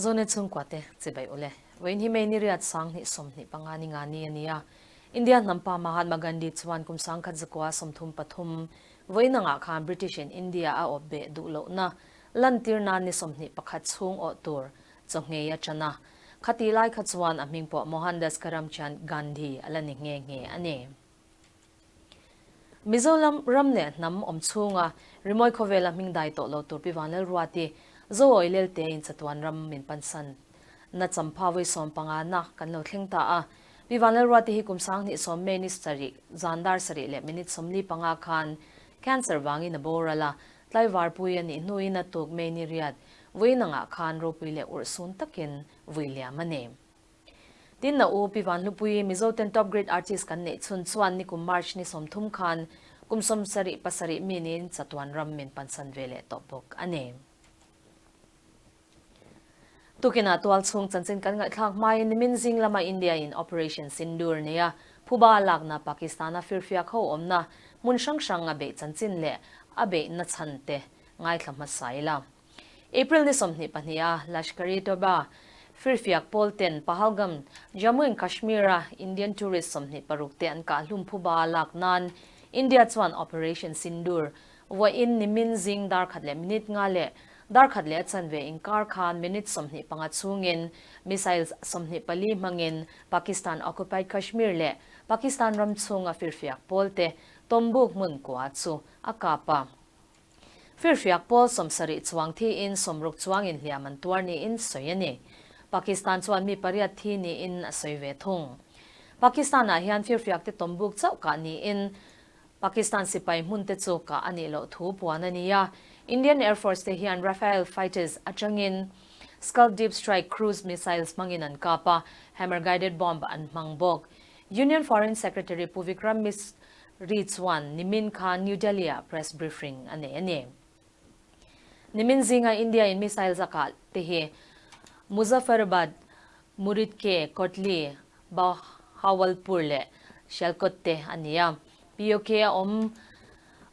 Zone chhungkua te chibai ule. Vawiin hi May ni riat 2025 ni nga ni a ni a. India hnampa Mahatma Gandhi chuan kum 1933 vawiin angah khan British in India a awp beh duh lohna lantir nan ni 21 chhung awh tur chaw nghei a tan a. Khati lai kha chuan a hming pawh Mohandas Karamchand Gandhi a la ni nghe nghe a ni. Mizoram ram leh hnam awm chhunga rimawi khawvela hming dai tawh lo tur Pi Vanlalruati, Zoawi Lelte in chatuan ram min pansan na champha vawi 15 na kan lo thleng ta a. Pi Vanlalruati hi kum 2010 May ni sarih zan dar sarih leh minute 45 khan cancer vangin a boral a, tlaivarpui a nih hnuin a tuk May ni riat vawiin angah khan ropui leh urhsun takin vui liam a ni. Tin na u Pi Vanhlupuii Mizoten Top Grade Artist kan neih chhun chuan nikum March ni 30 khan kum 77 mi niin chatuan ram min pansan ve leh tawh bawk a ni. Tukinah tual chhung chanchin kan ngaihthlak hmain nimin zing lama India in Operation Sindoor neia phuba lakna Pakistan-a firfiak ho awmna hmun hrang hrang a beih chanchin leh a beihna chhan te ngaithla hmasa ila. April ni 22 a Lashkar-e-Toiba firfiak pawl ten Pahalgam, Jammu and Kashmir-a Indian tourist 26 te an kah hlum phuba lak nan India chuan Operation Sindoor vawiin nimin zing dar khat leh minute nga leh dar khat leh a chanve inkar khan minute 25 chhungin missiles 24 hmangin Pakistan occupied Kashmir leh Pakistan ram chhunga firfiak pawl te tawmbuk hmun kua chu a kap a. Firfiak pawl 70 chuang thiin 60 chuangin hliam an tuar niin sawi a ni. Pakistan chuan mi pariat thi niin a sawi ve thung. Pakistan-ah hian firfiak te tawmbuk chauh kah niin Pakistan sipai hmun te chu kah a nih loh thu puan a ni a. Indian Air Force te hian Rafale fighters atangin Scalp Deep Strike cruise missiles hmangin an kap a, Hammer guided bomb an hmang bawk. Union Foreign Secretary Pu Vikram Misri chuan nimin khan New Delhi-ah press briefing a nei a ni. Nimin zinga India in missiles a kah te hi Muzaffarabad, Muridke, Kotli, Bahawalpur leh Sialkot te a ni a. POK a awm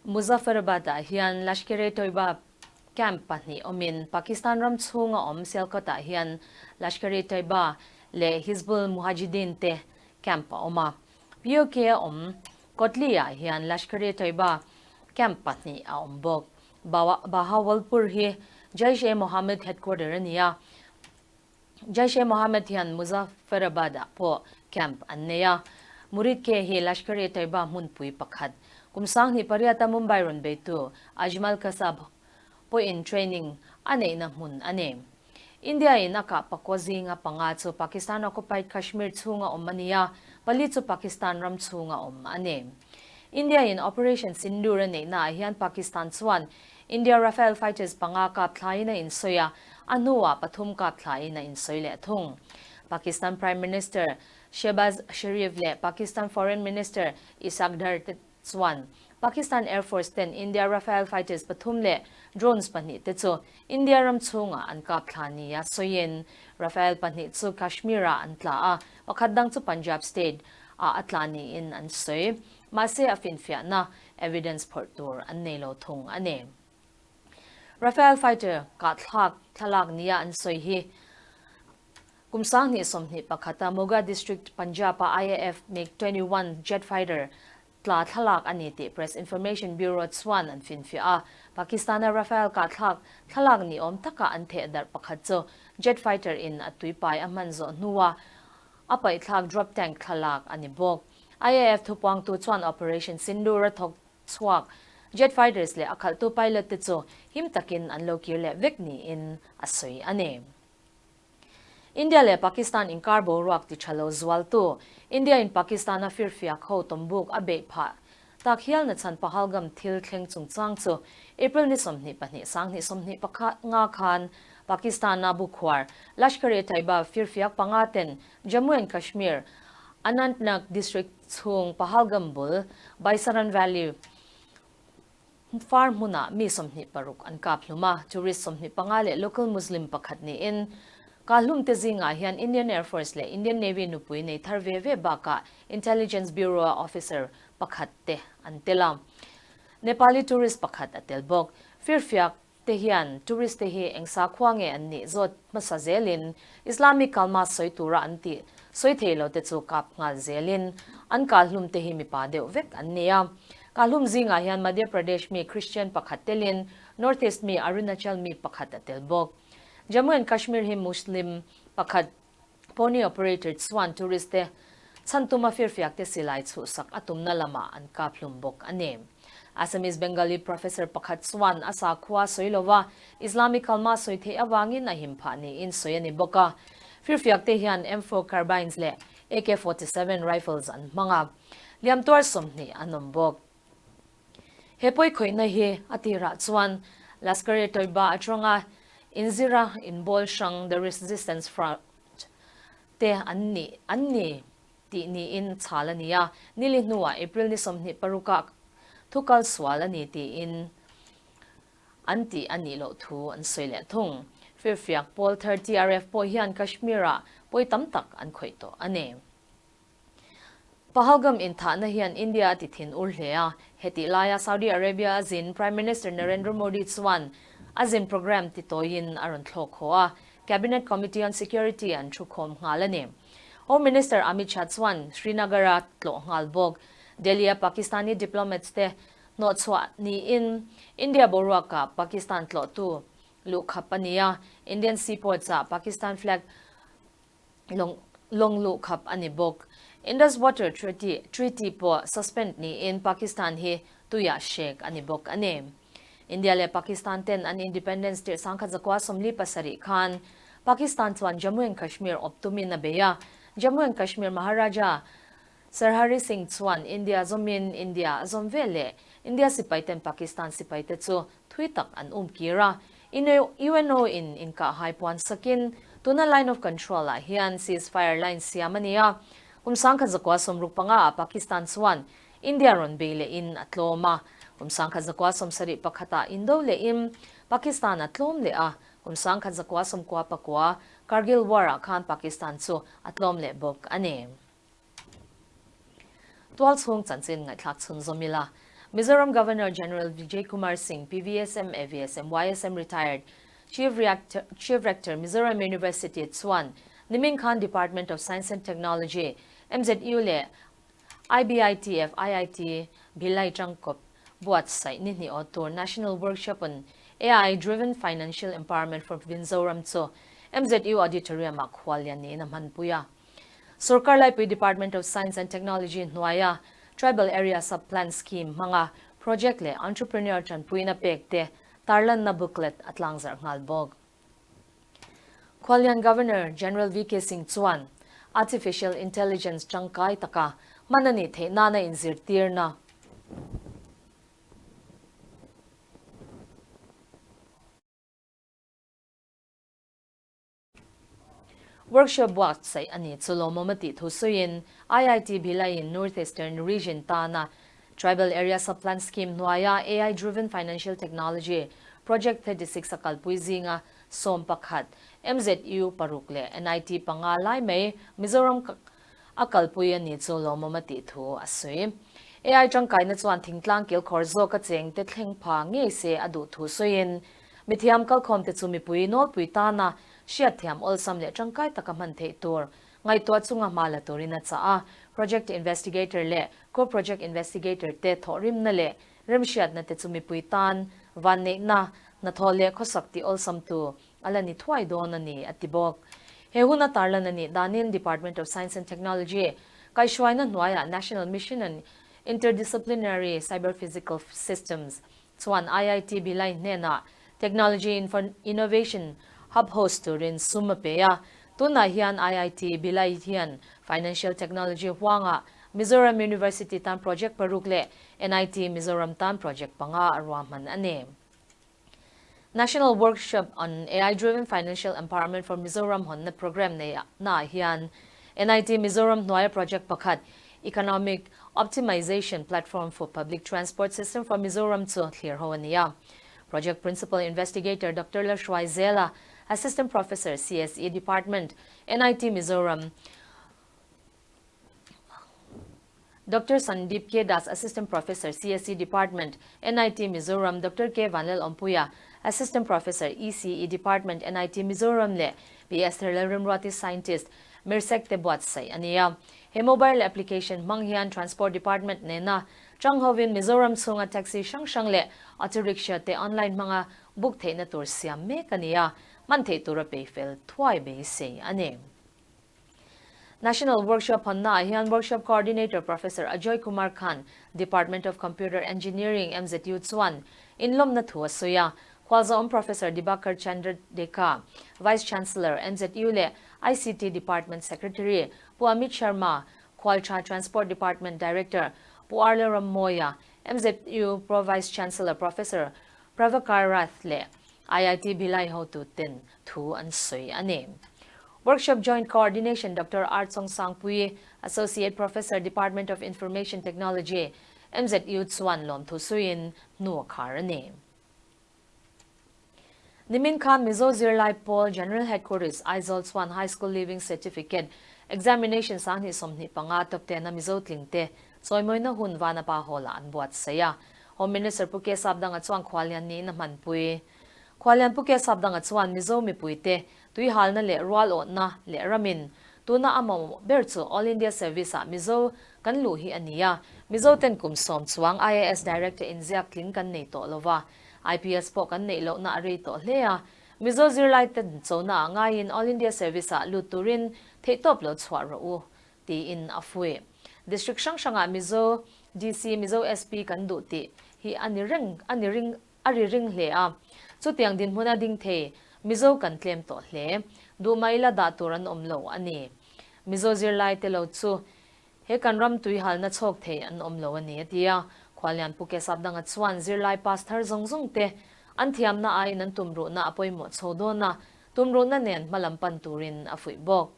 Muzaffarabad-ah hian Lashkar-e-Toiba camp pahnih awmin Pakistan ram chhunga awm Sialkot-ah hian Lashkar-e-Toiba leh Hizbul Mujahideen te camp a awm a. POK a awm Kotli-ah hian Lashkar-e-Toiba camp pahnih a awm bawk. Bahawalpur hi Jaish-e-Mohammed headquarter a ni a. Jaish-e-Mohammed hian Muzaffarabad-ah pawh camp an nei a. Muridke hi Lashkar-e-Toiba hmunpui pakhat. Kum 2008-a Mumbai rawn beitu Ajmal Kasab pawhin training a neihna hmun a ni. India in a kah pakua zinga panga chu Pakistan occupied Kashmir chhunga awm a ni a, pali chu Pakistan ram chhunga awm a ni. India in Operation Sindoor a neihnaah hian Pakistan chuan India Rafale fighters panga kap thlaiin a insawi a, a hnuah pathum kap thlaiin a insawi leh thung. Pakistan Prime Minister Shehbaz Sharif leh Pakistan Foreign Minister Ishaq Dar te chuan Pakistan Air Force ten India Rafale fighters pathum leh drones pahnih te chu India ram chhungah an kap thla nia sawiin Rafale pahnih chu Kashmir-ah an tla a, pakhat dang chu Punjab state ah a tla niin an sawi. Mahse a finfiahna evidence phawrh tur an nei lo thung a ni. Rafale fighter kah thlak thlalak nia an sawi hi kum 2021 a Moga district Punjab-a IAF MiG-21 jet fighter tla thlalak a ni tih Press Information Bureau chuan an finfiah a. Pakistan-a Rafale kah thlak thlalak ni awm taka an theh darh pakhat chu jet fighter in a tuipai a hman zawh hnua a paihthlak drop tank thlalak a ni bawk. IAF thupuangtu chuan Operation Sindoor a thawk chhuak jet fighters leh a khalhtu pilot te chu him takin an lo kir leh vek niin a sawi a ni. India leh Pakistan inkar boruak ti tha lo zualtu India in Pakistan a firfiak ho tawmbuk a beih phah tak hial na chhan Pahalgam thil thleng chungchang chu April ni 22 2025 khan Pakistan a bukhuar Lashkar-e-Taiba firfiak panga ten Jammu and Kashmir Anantnag district chhung Pahalgam bul Baisaran Valley farm hmunah mi 26 an kap hlum a, tourist 25 leh local Muslim pakhat niin ka hlum te zingah hian Indian Air Force leh Indian Navy nupui nei thar ve ve bakah Intelligence Bureau officer pakhat te an tel a. Nepali tourist pakhat a tel bawk. Firfiak. te hian tourist te hi eng sakhua nge an nih zawt hmasa zelin Islamic kalma sawi tura an tih sawi thei lo te chu kap nghal zelin an kalhlum te hi mipa deuh vek an ni a. Kalhlum zingah hian Madhya Pradesh mi Christian pakhat telin North East mi Arunachal mi pakhat a tel bawk. Jammu and Kashmir hi Muslim pakhat Pony operator chuan tourist te chhan tuma firfiak te silai chhuhsak a tumna lamah an kap hlum bawk a ni. Assamese Bengali professor pakhat chuan a sakhua sawi lova Islamic kalma sawi theih avangin a him phah niin sawi a ni bawk a. Firfiak te hian M4 carbines leh AK 47 rifles an hmang a, liam tuar 20 an awm bawk. He pawikhawihna hi a tirah chuan Lashkar-e-Toiba atanga inzira inbawl hrang The Resistance Front te an nih an ni tih niin chhal a ni a, nili hnuah April ni 26 ah thu kal sual a ni tiin an tih a nih loh thu an sawi leh thung. Firfiak pawl thar TRF pawh hian Kashmir-ah pawi tam tak an khawih tawh a ni. Pahalgam inthahna hian India a ti thin ur hle a, hetih laia Saudi Arabia a zin Prime Minister Narendra Modi chuan a zin programme ti tawiin a rawn thlawk haw a, Cabinet Committee on Security an thu khawm nghal a ni. Home Minister Amit Shah chuan Srinagar-a tlawh nghal bawk. Delhi-a Pakistani diplomats te hnawhchhuah niin India boruakah Pakistan tlawhtu luhkhap a ni a, Indian seaports-ah Pakistan flag lawng luh khap a ni bawk. Indus Water Treaty Treaty pawh suspend niin Pakistan hi tuiah hrek a ni bawk a ni. India leh Pakistan ten an independence tirh 1947 khan Pakistan chuan Jammu and Kashmir awp tumin a bei a, Jammu and Kashmir Maharaja Sir Hari Singh chuan India zawmin India a zawm ve leh India sipai ten Pakistan sipai te chu thui tak an um kir a. UNO in inkahhai puan sakin tuna Line of Control ah hian ceasefire line siam a ni a. Kum 1965 ah Pakistan chuan India rawn bei lehin a tlawm a. Kum 1971 ah Indo lehin Pakistan a tlawm leh a. Kum 1999 Kargil War ah khan Pakistan chu a tlawm leh bawk a ni. Tualchhung chanchin ngaihthlak chhunzawm ila, Mizoram Governor General Vijay Kumar Singh, PVSM, AVSM, YSM Retired, Chief Chief Rector, Mizoram University chuan nimin khan Department of Science and Technology, MZU leh IBITF, IIT, Bhilai tangkawp buatsaih ni hnih aw tur National Workshop on AI Driven Financial Empowerment for Mizoram chu MZU Auditorium ah khuallian niin a hmanpui a. Sorkar Laipui Department of Science and Technology hnuaia Tribal Area Sub Plan Scheme hmanga project leh entrepreneur tanpuina pek te tarlanna booklet a tlangzarh nghal bawk. Khuallian Governor General VK Singh chuan Artificial Intelligence tangkai taka hman a nih theih nana inzirtirna, Workshop buatsaih a ni chu lawmawm a tih thu sawiin IIT Bhilai-in North Eastern Region tana Tribal Area Sub-Plan Scheme hnuaia AI Driven Financial Technology Project 36 a kalpui zinga 11, MZU paruk leh NIT panga lai mai Mizoram a kalpui a ni chu lawmawm a tih thu a sawi. AI tangkaina chuan thingtlang kilkhawr zawka chengte thleng pha ngei se a duh thu sawiin Mithiam kalkhawmte chu mipui nawlpui tana hriatthiam awlsam leh tangkai taka hman theih tur ngaihtuah chunga hma la turin a chah a. Project Investigator leh Co-Project Investigator te thawhrimna leh remhriatna te chu mipui tan vanneihna, hnathawh leh khawsak tih awlsamtu a la ni thuai dawn a ni, a ti bawk. He huna tarlan a nih danin Department of Science and Technology kaihhruaina hnuaiah National Mission on Interdisciplinary Cyber-Physical Systems Chuan IIT Bhilai hnenah Technology Innovation Hub host turin sum a pe a. Tunah hian IIT Bhilai hian Financial Technology huangah Mizoram University tan project paruk leh NIT Mizoram tan project panga a ruahman a ni. National Workshop on AI Driven Financial Empowerment for Mizoram hawnna programme neihnaah hian NIT Mizoram hnuaia project pakhat Economic Optimization Platform for Public Transport System for Mizoram chu thlir ho a ni a. Project Principal Investigator Doctor Lalhruai Zela, Assistant Professor, CSE Department, NIT Mizoram, Doctor Sandeep K Das, Assistant Professor, CSE Department, NIT Mizoram, Doctor K Vanlal Awmpuia, Assistant Professor, ECE Department, NIT Mizoram leh Pi Esther Lalremruati, Scientist, Mirsec te buatsaih a ni a. He mobile application hmang hian Transport Department nena chang hovin Mizoram chhunga taxi hrang hrang leh auto rickshaw te online hmanga book theihna tur siam mek a ni a, hman theih tura peifel thuai beisei a ni. National Workshop hawnnaah hian Workshop Coordinator Professor Ajoy Kumar Khan, Department of Computer Engineering, MZU chuan inlawmna thu a sawi a. Khualzawm Professor Dibakar Chandra Deka, Vice Chancellor, MZU leh ICT Department Secretary Pu Amit Sharma, Khualtha Transport Department Director Pu Arle Rammawia, MZU Pro Vice Chancellor Professor Pravakar Rath leh IIT Bhilai hotu ten thu an sawi a ni. Workshop Joint Coordination Doctor R Chawngsangpui, Associate Professor Department of Information Technology, MZU chuan lawmthu suiin hnu a khar a ni. Nimin khan Mizo Zirlai Pawl General Headquarters Aizawl chuan High School Leaving Certificate Examination 2025 top ten a Mizo tling te chawimawina hun Vanapa Hall-ah an buatsaih a. Home Minister Pu K Sapdanga chuan khuallian niin a hmanpui. Khuallian Pu K Sapdanga chuan Mizo mipuite tuihalna leh rual awhna leh ramin tuna a mamawh ber chu All India Service-ah Mizo kan luh hi a ni a. Mizo ten kum sawm chuang IAS Director inziak tling kan nei tawh lo va, IPS pawh kan neih lohna a rei tawh hle a. Mizo zirlai ten chona ah ngaiin All India Service-ah lut turin theihtawp lo chhuah rawh u, tiin a fuih. District hrang hrangah Mizo DC, Mizo SP kan duh tih hi a ni reng a ni ring a ri ring hle a. Chutiang dinhmuna ding thei Mizo kan tlem tawh hle. Duh mai la dah tur an awm lo a ni. Mizo zirlai te lo chu he kan ram tui halna chhawk thei an awm lo a ni a ti a. Khuallian Pu Kesapdanga chuan zirlai pass thar zawng zawng te an thiamna aiin an tumruhna a pawimawh chho dawn a, tumruhna nen hmalam pan turin a fuih bawk.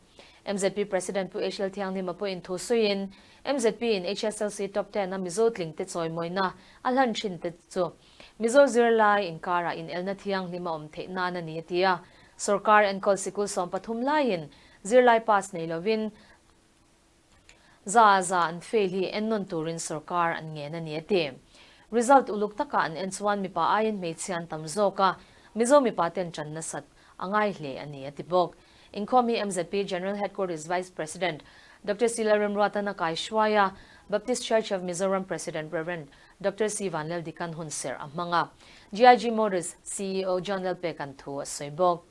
Mzp President Pu HL Thianghlima pawhin thu sawiin, mzp in HSLC Top Ten a Mizo tlingte chawimawina a hlan thin te chu Mizo zirlai inkarah inelna thianghlim a awm theih nan a ni a ti a. Sorkar enkawl sikul 13 laiin zirlai pass nei lovin za za an fail hi ennawn turin sorkar an ngen a ni a ti. Result uluk taka an en chuan mipa aiin hmeichhia an tam zawk a, Mizo mipa ten tan nasat a ngai hle a ni a ti bawk. Inkhawm hi mzp General Headquarters Vice President Doctor Sila Remruatan a kai hruai a, Baptist Church of Mizoram President Rev. Doctor C Vanlaldikan hunserh a hmang a, GIG Motors ceo John Lalpekan thu a sawi bawk.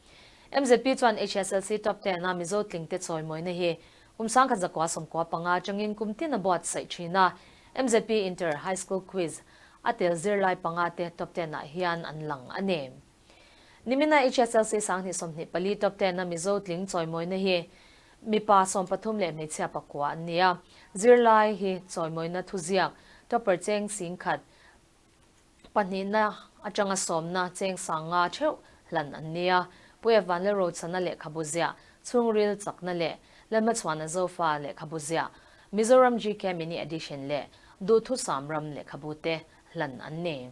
Mzp chuan HSLC Top Ten a Mizo tlingte chawimawina hi kum 1995 atangin kum tin a buatsaih thin a, mzp Inter High School Quiz a tel zirlai panga te Top Ten ah hian an lang a ni. Nimina HSLC 2024 Top Ten a Mizo tling chawimawina hi mipa 13 leh hmeichhia pakua an ni a, zirlai hi chawimawina thuziak topper cheng 10,000 pahnihna atanga sawmna cheng 5,000 theuh hlan an ni a. Pu F Vanlalrochana lehkhabu ziah chhungril chakna leh Lalhmachhuana Zofa lehkhabu ziah Mizoram GK Mini Edition leh Duhthusam ram lehkhabu te hlan an ni.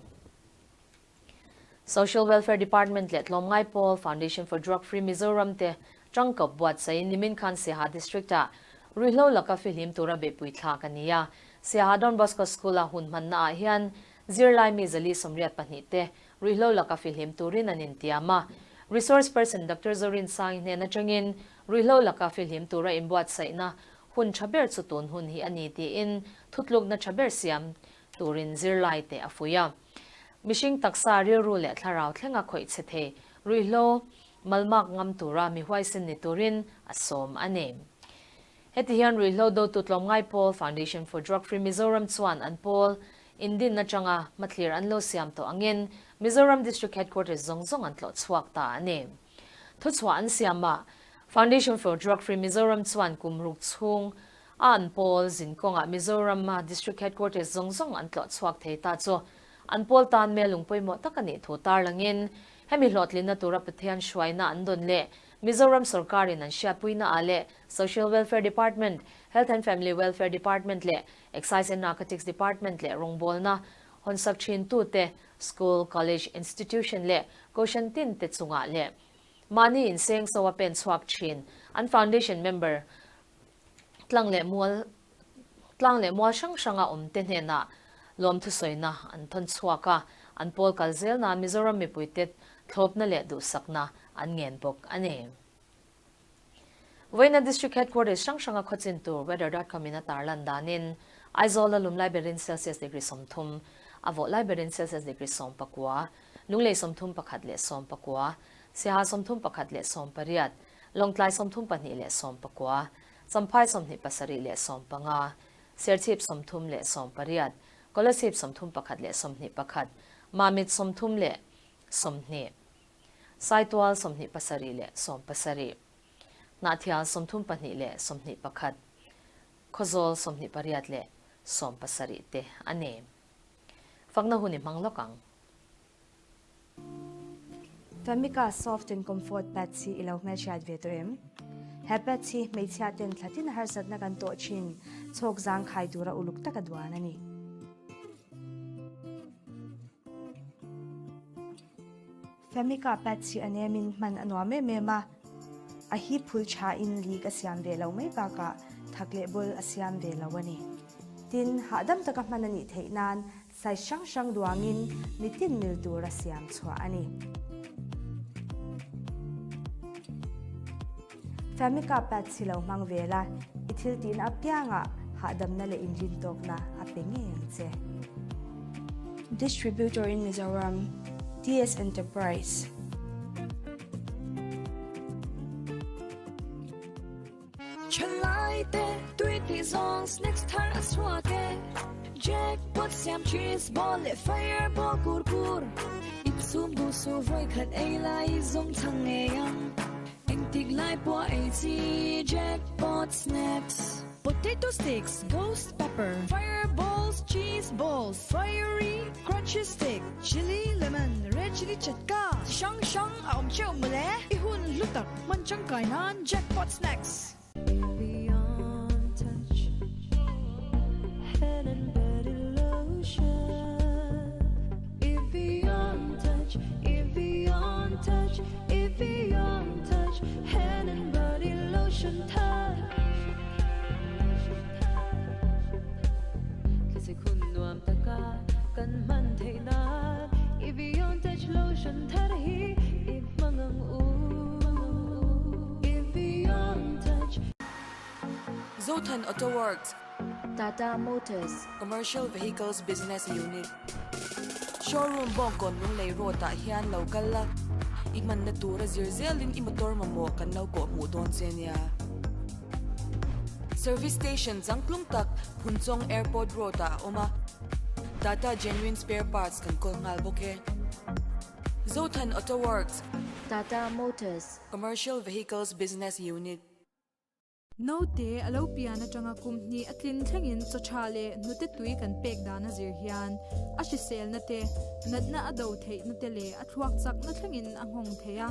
Social Welfare Department leh Tlawmngai Pawl Foundation for Drug Free Mizoram te tangkawp buatsaiin nimin khan Siaha District-ah ruihhlo laka fihlim tura beihpui thlak a ni a. Siaha Don Bosco School-a hun hmannaah hian zirlai mi 482 te ruihhlo laka fihlim turin an intiam a. Resource Person Doctor Zorin Sangi hnen atangin ruihhlo laka fihlim tura inbuatsaihna hun tha ber chu tun hun hi a ni tiin thutlukna tha ber siam turin zirlai te a fuih a. Mihring taksa rilru leh thlarau thlenga khawih chhe thei ruihhlo malmak ngam tura mi huaisen ni turin a sawm a ni. Heti hian ruihhlo dotu tlawmngai pawl Foundation for Drug Free Mizoram chuan an pawl indin atanga hmathlir an lo siam tawh angin Mizoram District Headquarters zawng zawng an tlawh chhuak ta a ni. Thuchhuah an siamah Foundation for Drug Free Mizoram chuan kum ruk chhung a an pawl zin kawngah Mizoram-a District Headquarters zawng zawng an tlawh chhuak thei ta chu an pawl tan mel lung pawimawh tak a nih thu tarlangin hemi hlawhtlinna tura Pathian hruaina an dawn leh Mizoram sorkarin an hriatpuina ah leh Social Welfare Department, Health and Family Welfare Department leh Excise and Narcotics Department leh rawngbawlna hawnsak thintute School, College, Institution leh Kohhran tin te chungah leh mahni inseng so a pen chhuak thin an Foundation member tlang leh mual. Tlang leh mual hrang hranga awmte hnenah lawmthu sawina an thawn chhuak a, an pawl kal zelna Mizoram mipuite thlawpna leh duhsakna an ngen bawk a ni. Vawiina District Headquarters hrang hranga khawchin tur weather dot com in a tarlan danin Aizawl a lum lai berin Celsius degree 30, a vawh lai berin Celsius degree 19, Lunglei 31 leh 19, Siaha 31 leh 18, Lawngtlai 32 leh 19, Champhai 27 leh 15, Serchhip 30 leh 18, Kolasib 31 leh 21, Mamit 30 leh 20. Saitual 27 leh 70, Hnahthial 32 leh 21, Khawzawl 28 leh 70 te a ni. Fakna hun i hmang lawk ang. Famika Soft and Comfort Pads hi i lo hmelhriat ve tawh em? He pads hi hmeichhia ten thlatin harsatna kan tawh thin chhawk zangkhai tura uluk taka duan a ni. Famika pads hi a nemin hman a nuam em em a, a hi phul thain leak a siam ve lo mai bakah thak leh bul a siam ve lo a ni. Tin, hahdam taka hman a nih theih nan size hrang hrang duangin mitin mil tura siam chhuah a ni. Famika pads hi lo hmang ve la, i thil tihna apiangah hahdamna leh inrintawkna a pe ngei ang che. Distributor in Mizoram, TS Enterprise. Thalai te tui tih zawng snacks thar a chhuak e Jackpot siam cheese ball leh fireball kur kur Insum duh suh vawi khat ei lai zawng chhang ngei ang Engtik lai pawh a ei chi Jackpot snacks Potato sticks, ghost pepper, fireballs, cheese balls, fiery crunchy stick, chilli lemon, red chilli chatka chi hrang hrang a awm teuh mawle. I hun hlu tak hman tangkai nan Jackpot Snacks. Zothan Auto Works. Tata Motors. Commercial Vehicles Business Unit. Showroom Bawngkawn Lunglei Road ah hian lo kal la, i hmanna tura zir zelin i motor mamawh kan lo kawh hmuh dawn che nia. Service Station changtlung tak Phunchawng Airport Road ah a awm a, Tata Genuine Spare Parts kan kawl nghal bawk e. Zothan Auto Works. Tata Motors. Commercial Vehicles Business Unit. Naute a lo pian atanga kum hnih a tlin thlengin chaw tha leh hnute tui kan pek dan a zir hian a hriselna te, natna a do theihna te leh a thluak chakna thlengin a nghawng thei a.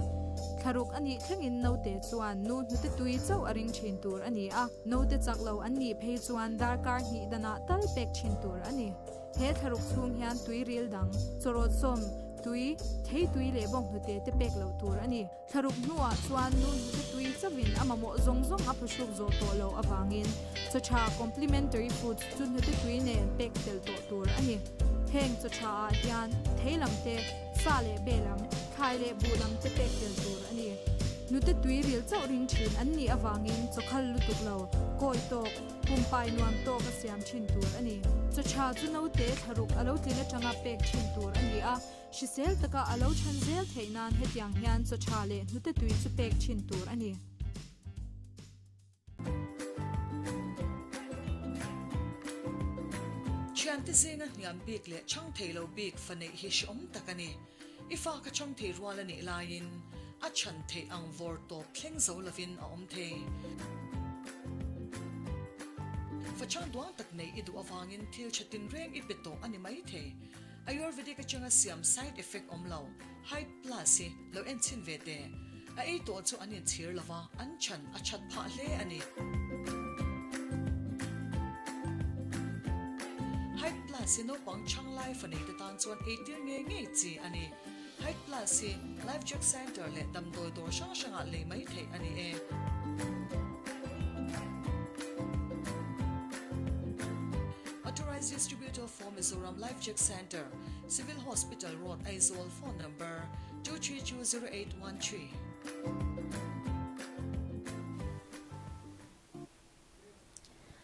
Thlaruk a nih thlengin naute chuan nu hnute tui chauh a ring thin tur a ni a, naute chak lo an nih phei chuan darkar hnih danah tal pek thin tur a ni. He thlaruk chhung hian tui ril dang, chawrawt sawm, tui, thei tui leh bawnghnute te pek loh tur a ni. Thlaruk hnuah chuan nu hnute tui chauhin a mamawh zawng zawng a phuhruk zawh tawh loh avangin chaw tha complementary foods chu hnute tui nen pek tel tawh tur a ni. Heng chaw tha ah hian thei lam te, sa leh be lam, thlai leh buh lam te pek tel tur a ni. Hnute tui ril chauh ring thin an nih avangin chaw khal lutuk lo, kawi tawk, pumpai nuam tawk a siam thin tur a ni. Chaw tha chu naute thlaruk a lo tlin atanga pek thin tur a ni a. Hrisel taka a lo chhan zel theih nan hetiang hian chaw tha leh hnute tui chu pek thin tur a ni. Thiante zinga hniam bik leh chhang thei lo bik fa neih hi hreawm tak a ni. I fa kha chhang thei rual a nih laiin a chhan theih ang vawr tawp thleng zo lovin a awm thei. Fa chhang duang tak neih i duh avangin thil tha tinreng i pe tawh a ni maithei. Ayurvedic atanga siam side effect awm lo, Height Plus hi lo en chhin ve teh. A ei tawh chu an inchhir lo va, an chan a that phah hle a ni. Height Plus hi naupang chhang lai fanei te tan chuan eitir ngei ngei chi a ni. Height Plus hi Life Check Centre leh damdawi dawr hrang hrangah lei mai theih a ni e. Authorized Distributor for Mizoram Life Check Centre, Civil Hospital Road, Aizawl, Phone Number, 2320813.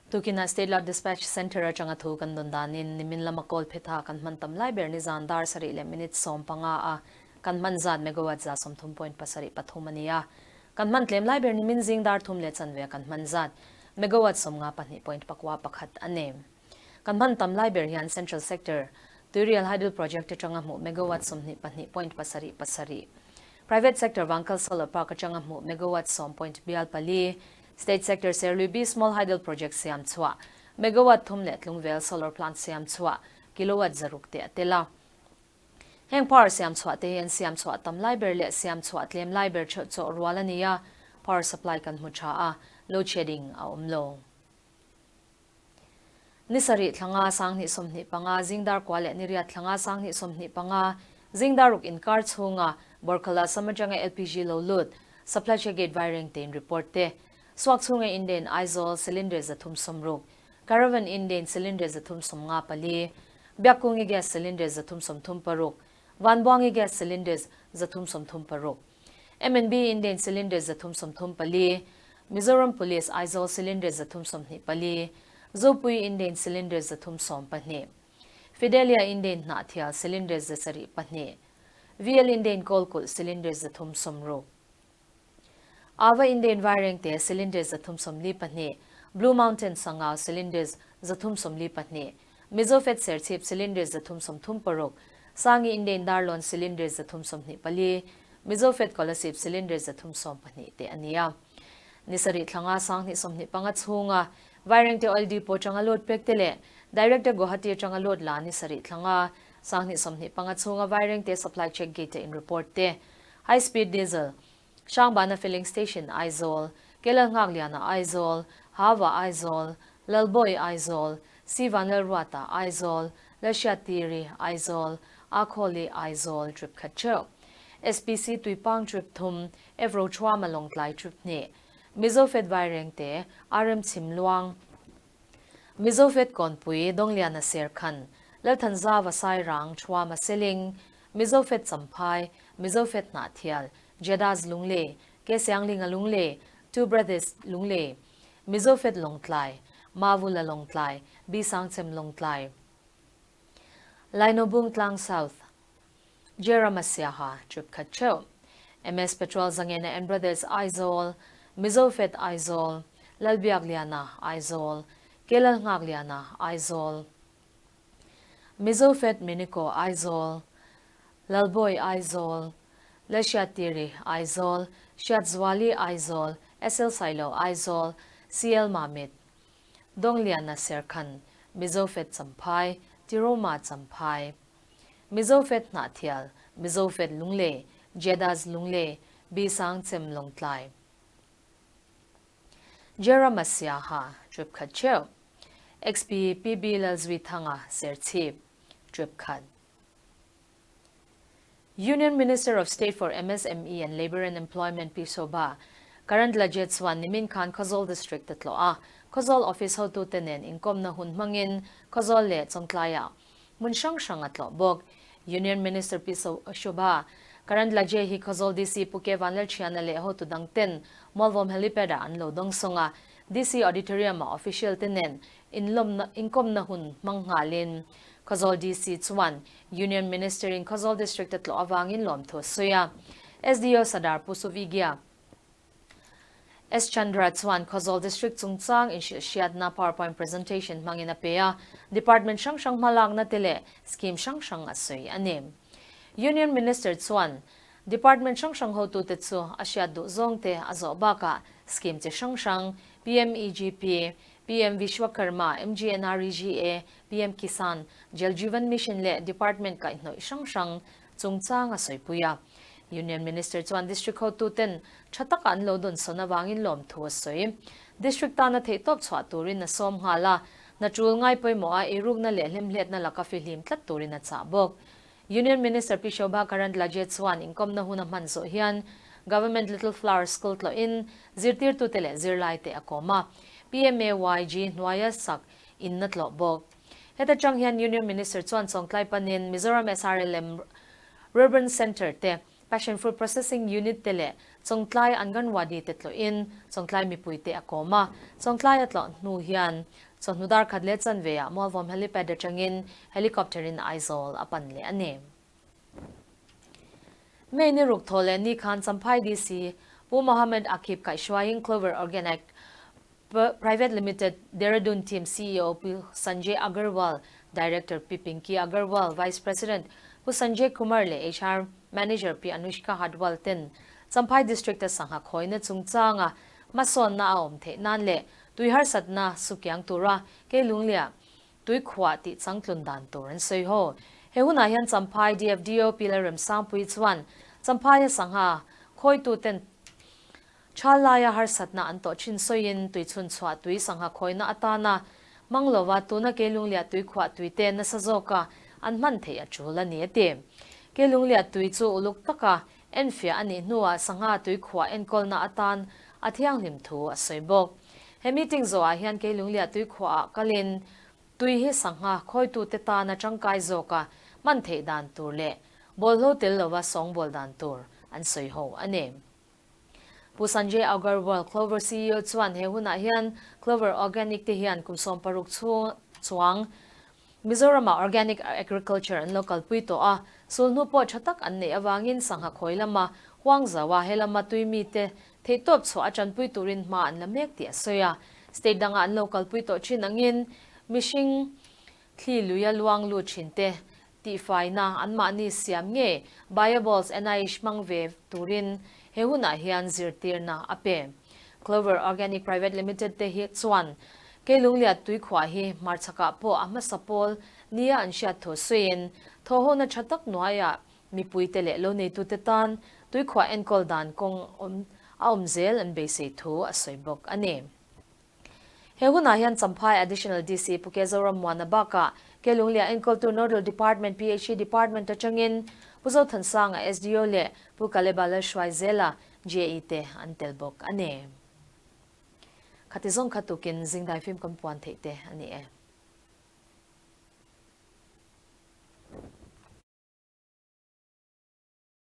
Tukinah State Load Dispatch Centre atanga thu kan dawn danin nimin lama kawl phetha kan hman tam lai ber nizan dar sarih leh minute 15 a kan hman zat megawatt 30.73 a ni a. Kan hman tlem lai ber nimin zing dar thum leh chanve a kan hman zat megawatt 52.41 a ni. Kan hman tam lai ber hian Central Sector Tuirial Hydel Project atanga hmuh megawatt 22.77, Private Sector Vangkal Solar Park atanga hmuh megawatt 10.4, State Sector Serluibi Small Hydel Project siam chhuah megawatt thum leh tlungvel solar plant siam chhuah kilowatt zaruk te a tel a. Heng power siam chhuah te hi an siam chhuah tam lai ber leh siam chhuah tlem lai ber theuh chawh rual a ni a, power supply kan hmu tha a, load shedding a awm lo. Ni sarih thlanga 2025 zingdar kua leh niriat thlanga 2025 zingdar ruk inkar chhunga Borkhala Samajanga LPG lo lut Supply Chain Gate Vaireng tein report te Suak chhunga Indian Aizawl cylinder 360, Caravan Indian cylinder 354, Biakkungi gas cylinder 336, Vanbuangi gas cylinder 336, MNB Indian cylinder 334, Mizoram Police Aizawl cylinder 324, Zopui Indian cylinder 312, Fidelia Indian Hnahthial cylinder 72, VL Indian Kawlkulh cylinder 360, Ava Indian Vairengte cylinder 342, Blue Mountain Sangau cylinder 342, Mizofed Serchhip cylinder 336, Sangi Indian Darlawn cylinder 324, Mizofed Kolasib cylinder 312 te a ni a. Ni sarih thlanga 2025 chhunga Vairengte Oil Depot atanga load pek te leh Director Guwahati atanga load la ni sarih thlanga 2025 chhunga Vairengte Supply Check Gate a in report te High Speed Diesel, Hrangbana Filling Station Aizawl, Kelal Nghakliana Aizawl, Hava Aizawl, Lalbawi Aizawl, Sivanlalruata Aizawl, Lalhriattiri Aizawl, Akhawli Aizawl trip khat theuh. SPC Tuipang trip thum, Evro Thuama Lawngtlai trip hnih, Mizofed Vairengte, RM Chhimluang, Mizofed Kawnpui, Dawngliana Serkhan, Lalthanzava Sairang, Thuama Seling, Mizofed Champhai, Mizofed Hnahthial, Jedaz Lunglei, Kesianglinga Lunglei, Two Brothers Lunglei, Mizofed Lawngtlai, Mavula Lawngtlai, B Sangchem Lawngtlai, Lainobung Tlang South, Jerama Siaha, trip khat theuh, MS Petrol Zangena and Brothers Aizawl, Mizofed Aizawl, Lalbiakliana Aizawl, Kelalnghakliana Aizawl, Mizofed Miniko Aizawl, Lalbawi Aizawl, Lalhriattiri Aizawl, Hriatzuali Aizawl, SL Sailo Aizawl, CL Mamit, Dawngliana Serkhan, Mizofed Champhai, Tiroma Champhai, Mizofed Hnahthial, Mizofed Lunglei, Jedaz Lunglei, B Sangchem Lawngtlai. Jerama Siaha, trip khat theuh. XP PB Lalzuithanga, Serchhip, trip khat. Union Minister of State for MSME and Labour and Employment Pi Shobha Karandlaje chuan nimin khan Khawzawl District a tlawh a, Khawzawl Office hotute nen inkawmna hun hmangin Khawzawl leh Chawngtlaiah hmun hrang hrang a tlawh bawk. Union Minister Pi Shobha Karandlaje hi Khawzawl DC Pu Ke Vanlalthiana leh hotu dangten Mualvawm Helipad ah an lo dawngsawng a, DC Auditorium ah official te nen inlawmna inkawmna hun hmang nghalin Khawzawl DC chuan Union Minister in Khawzawl District a tlawh avangin lawmthu a sawi a. SDO Sadar Pu Suvigya S Chandra chuan Khawzawl District chungchang inhrilhhriatna PowerPoint presentation hmangin a pe a, Department hrang hrang hmalakna te leh scheme hrang hrang a sawi a ni. Union Minister chuan Department hrang hrang hotute chu a hriat duh zawng te a zawh bakah scheme chi hrang hrang PMEGP, PM Vishwakarma, MGNREGA, PM Kisan, Jal Jeevan Mission leh Department kaihhnawih hrang hrang chungchang a sawipui a. Union Minister chuan District hotuten tha taka an lo dawnsawn avangin lawmthu a sawi. District tana theihtawp chhuah turin a sawm nghal a, hna tul ngai pawimawh a eirukna leh hlemhletna laka fihlim tlat turin a chah bawk. Union Minister Pi Shobha Karandlaje chuan inkawmna hun a hman zawh hian Government Little Flower School tlawhin zirtirtute leh zirlaite a kawm a, PMAYG hnuaia sak inna tlawh bawk. Heta tang hian Union Minister chuan Chawngtlai panin Mizoram SRLM Rurban Centre te, Passion Fruit Processing Unit te leh Chawngtlai Anganwadi te tlawhin Chawngtlai mipuite a kawm a. Chawngtlai a tlawh hnu hian chawhnu dar khat leh chanve ah Mualvawm Helipad atangin Helicopter in Aizawl a pan leh a ni. May ni ruk thaw leh ni khan Champhai DC Pu Mohammed Akib kaihhruaiin Clover Organic Private Limited Dehradun Team CEO Pu Sanjay Agarwal, Director Pi Pinky Agarwal, Vice President Pu Sanjay Kumar leh HR Manager Pi Anushka Hadwal ten Champhai District-a sangha khawina chungchanga hmasawnna a awm theih nan leh tui harsatna sukiang tura Keilunglia tui khuah tih changtlun dan tur an sawi ho. He hunah hian Champhai DFDO Pi Lalremsangpui chuan Champhaia sangha khawitu ten Thal laia harsatna an tawh thin sawiin tuichhun chhuah tui sangha khawina atana hmang lova tuna Keilungliah tui khuah tui te nasa zawka an hman theih a tul a ni a ti. Keilungliah tui chu uluk taka enfiah a nih hnuah sangha tui khuah enkawlna atan a thianghlim thu a sawi bawk. He meeting zawhah hian Keilungliah tui khuahah kalin tui hi sangha khawitute tana tangkai zawka hman theih dan tur leh bawlhlo tel lova sawngbawl dan tur an sawi ho a ni. Pu Sanjay Agarwal, Clover ceo chuan he hunah hian Clover Organic te hian kum 60 chhung chuang Mizoramah organic agriculture an lo kalpui tawh a, sulhnu pawh tha tak an neih avangin sangha khawi lama huang zau a, he lama tui mite theihtawp chhuah a tanpui turin hma an la mek tih a sawi a. State dangah an lo kalpui tawh thin angin mihring thli luia luang lut thin te Tihfaina anmahni siam nge Bioballs NIH hmang ve turin he hunah hian zirtirna a pe. Clover Organic Private Limited te hi chuan Keilungliat tuikhuah hi hmarchhakah pawh a hmasa pawl nia an hriat thu sawiin thawhhona tha tak hnuaiah mipuite leh loneitute tan tuikhuah enkawl dan kawng a awm zel an beisei thu a sawi bawk a ni. He hunah hian Champhai Additional DC Pu Ke Zoram Muana bakah Ke Lunglia enkawltu Nodal Department PHE Department atangin Pu Zothansanga SDO leh Pu Kaleba Lalhruaizela JE te an tel bawk a ni. Khati zawng kha tukin zingdai fim kan puan theih te a ni e.